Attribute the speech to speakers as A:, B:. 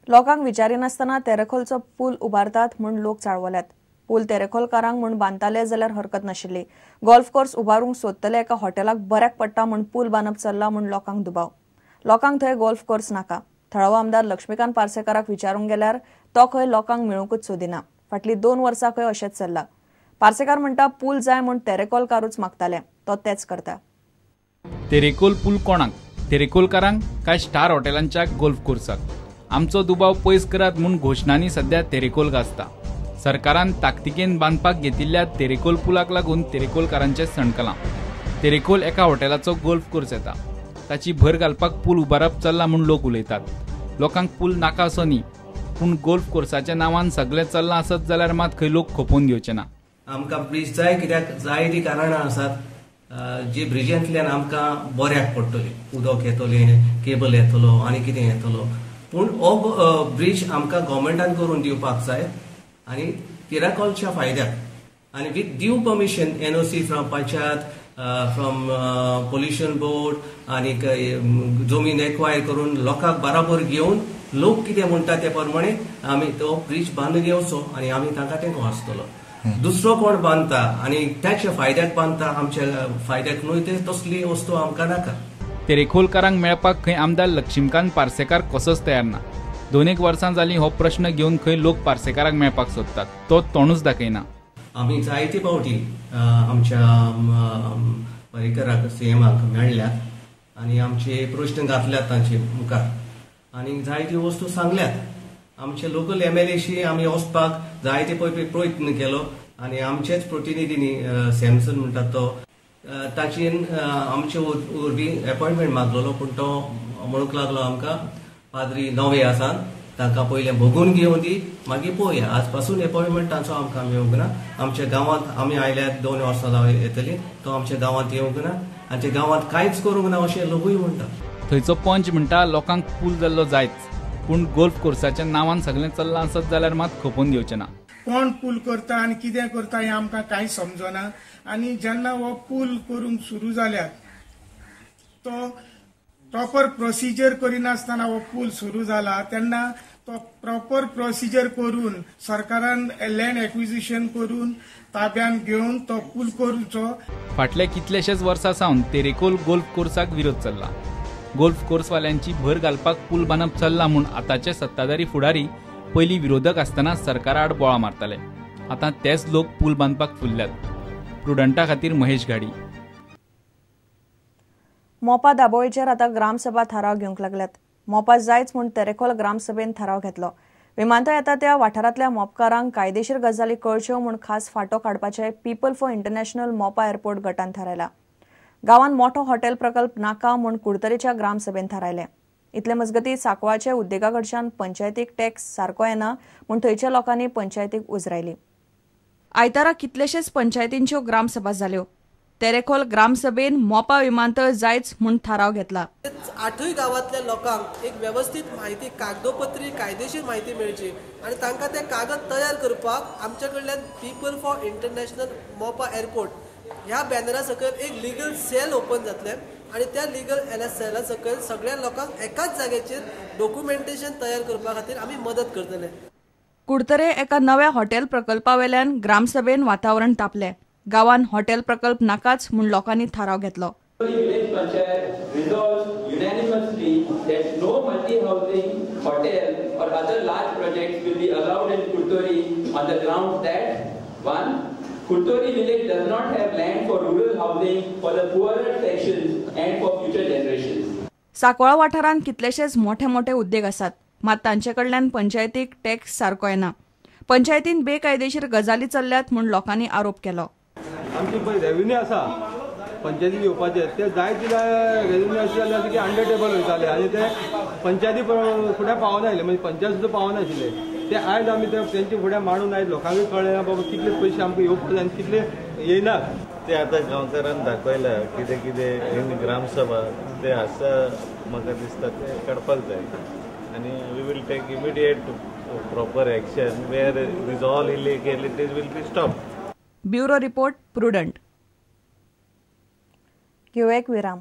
A: लोकांक विचारिनासतना तेरेखोलचो पूल उबारतात म्हूण लोक चाळवल्यात. पूल तेरेखोलकारांक म्हूण बांदताले जाल्यार हरकत नाशिल्ली. गोल्फ कोर्स उबारूंक सोदतले एका हॉटेलाक बऱ्याक पडटा म्हूण पूल बांदप चल्ला म्हूण लोकांक दुबाव. लोकांक थंय गोल्फ कोर्स नाका. थळावो आमदार लक्ष्मीकांत पार्सेकाराक विचारूंक गेल्यार तो खंय लोकांक मेळूंकच सोदिना. फाटलीं 2 वर्सां खंय अशेंच चल्लां. पार्सेकार म्हणटा पूल जाय म्हूण तेरेखोलकारूच मागताले, तो तेच करता.
B: तेरेखोल पूल कोणाक? तेरेखोलकारांक काय स्टार हॉटेलांच्या गोल्फ कोर्साक? आमचो दुबाव पयस करात म्हूण घोशणांनी सध्या तेरेखोल गाजता. सरकारान ताकतिकेन बांदपाक घेतिल्ल्या तेरेखोल पुलाक लागून तेरेखोलकारांचें सणकलां. तेरेखोल एका हॉटेलाचो गोल्फ कोर्स येता, ताची भर घालपाक पूल उबारप चल्ला म्हूण लोक उलयतात. लोकांक पूल नाका असो न्ही, पूण गोल्फ कोर्साच्या नांवान सगळें चल्लां आसत जाल्यार मात खंय लोक खपोवन घेवचे ना.
C: आमकां ब्रिज जाय कित्याक जाय ती कारणां आसात जी ब्रिजांतल्यान आमकां बऱ्याक पडटली. उदक येतलें, केबल येतलो आनी कितें येतलो, पूण हो ब्रिज आमकां गव्हर्मेंटान करून दिवपाक जाय आनी तिराकोलच्या फायद्याक आनी with due permission NOC from panchayat, from pollution board आनी जमीन एक्वायर करून लोकांक बराबर घेवन लोक कितें म्हणटा ते प्रमाणे आमी तो ब्रिज बांदून घेवचो आनी आमी तांकां तेंको आसतलो. दुसरो कोण बांदता आनी त्याच्या फायद्याक बांदता, आमच्या फायद्याक न्हय, ते तसली वस्तू आमकां नाका.
B: तेरेखोलकारांक मेळपाक खंय आमदार लक्ष्मीकांत पार्सेकार कसोच तयार ना. 2-1 वर्सां जालीं हो प्रश्न घेवन खंय लोक पार्सेकाराक मेळपाक सोदतात, तो तोंडूच दाखयना.
C: आमी जायते फावटी आमच्या परिकराक सीएमाक मेळ्ळ्यात आनी आमचे प्रश्न घातल्यात तांचे मुखार आनी जायत्यो वस्तू सांगल्यात. आमचे लोकल एमएलएशी आमी वचपाक जायते प्रयत्न केलो आनी आमचेच प्रतिनिधींनी सॅमसन म्हणटात तो ताचेन आमचे वरवीं एपॉयंटमेंट मागलेलो, पूण तो म्हणूंक लागलो आमकां पाद्री नवे आसात, तांकां पयलें बगून घेवं दी, मागीर पळोवया. आज पासून एपॉयंटमेंट तांचो आमकां मेळूंक ना. आमच्या गांवांत आमी आयल्यार 2 वर्सां येतली, तो आमच्या गांवांत येवंक ना, आमच्या गांवांत कांयच करूंक ना अशें लोकूय म्हणटा.
B: थंयचो पंच म्हणटा लोकांक पूल जाल्लो जायच, पूण गोल्फ कोर्साच्या नांवान सगळें चल्लां आसत जाल्यार मात खपोवन घेवचें ना.
D: कोण पूल करता आनी कितें करता हें आमकां कांय समजना. आनी जेन्ना हो पूल करूंक सुरू जाल्यात तो प्रॉपर प्रोसिजर करिनासतना हो पूल सुरू जाला तेन्ना तो प्रॉपर प्रोसिजर करून सरकारान लँड एक्विजिशन करून ताब्यान घेवन तो पूल करूचो.
B: फाटल्या कितलेशेच वर्सां सावन तेरेखोल गोल्फ कोर्साक विरोध चल्ला. गोल्फ कोर्सवाल्यांची भर घालपाक पूल बांदप चल्ला म्हूण आतांचे सत्ताधारी फुडारी पयलीं विरोधक आसतना सरकारा आड बोळा मारताले. आतां तेच लोक पूल बांदपाक फुल्ल्यात. प्रुडंटा खातीर महेश घाडी.
A: मोपा दाबोळीचेर आतां ग्रामसभा थाराव घेवंक लागल्यात. मोपा जायच म्हूण तेरेखोल ग्रामसभेन थाराव घेतलो. विमानतळ येता त्या वाठारांतल्या मोपकारांक कायदेशीर गजाली कळच्यो म्हूण खास फांटो काडपाचें people for international Mopa airport गटान थारायला. गांवांत मोठो हॉटेल प्रकल्प नाका म्हूण कुडतरेच्या ग्रामसभेन थारायलें. इतले मजगतीं सांकवाळच्या उद्देगा कडच्यान पंचायतीक टॅक्स सारको येना म्हूण थंयच्या लोकांनी पंचायतीक उजरायली. आयतारा कितलेशेच पंचायतींच्यो ग्रामसभा जाल्यो. तेरेखोल ग्रामसभेन मोपा विमानतळ जायच म्हूण थाराव घेतला.
E: 8 गांवांतल्या लोकांक एक वेवस्थीत म्हायती, कागदोपत्री कायदेशीर म्हायती मेळची आनी तांकां ते कागद तयार करपाक आमच्या कडल्यान people for international Mopa airport ह्या बॅनरा सकयल एक लिगल सेल ओपन जातलें आनी त्या लिगल सेला सकयल सगळ्या लोकांक एकाच जाग्याचेर डॉक्युमेंटेशन तयार करपा खातीर आमी मदत करतले.
A: कुडतरे एका नव्या हॉटेल प्रकल्पावेल्यान ग्रामसभेन वातावरण तापलें. गांवान हॉटेल प्रकल्प नाकाच म्हूण लोकांनी थाराव घेतलो.
F: Village panchayat resolves unanimously that no multi-housing, hotel or other large projects will be allowed in Curtorim on the grounds that 1. Curtorim village does not have land for rural housing for the poorer sections and for future generations.
A: Sancoale वाठारांत कितलेशेच मोठे मोठे उद्देग आसात, मात तांचे कडल्यान पंचायतीक टॅक्स सारको येना. पंचायतीन बेकायदेशीर गजाली चल्ल्यात म्हूण लोकांनी आरोप केलो.
G: आमची पळय रेव्हेन्यू आसा पंचायतीन येवपाचे ते जाय तितले रेव्हेन्यू अशें जालें की अंडर टेबल वयताले आनी ते पंचायती फुडें पावनाशिल्ले, म्हणजे पंचायत सुद्दां पावनाशिल्ले. ते आयज आमी ते तेंचे फुडें मांडून आयज लोकांकूय कळ्ळें ना बाबा कितले पयशे आमकां येवपाक आनी कितले येयनात.
H: ते आतां गांवकारान दाखयला कितें कितें इन ग्रामसभा ते आसा, म्हाका दिसता ते काडपाक जाय आनी we will take immediate proper action where these all illegalities will be stopped.
A: Bureau report, Prudent. घेवया एक विराम.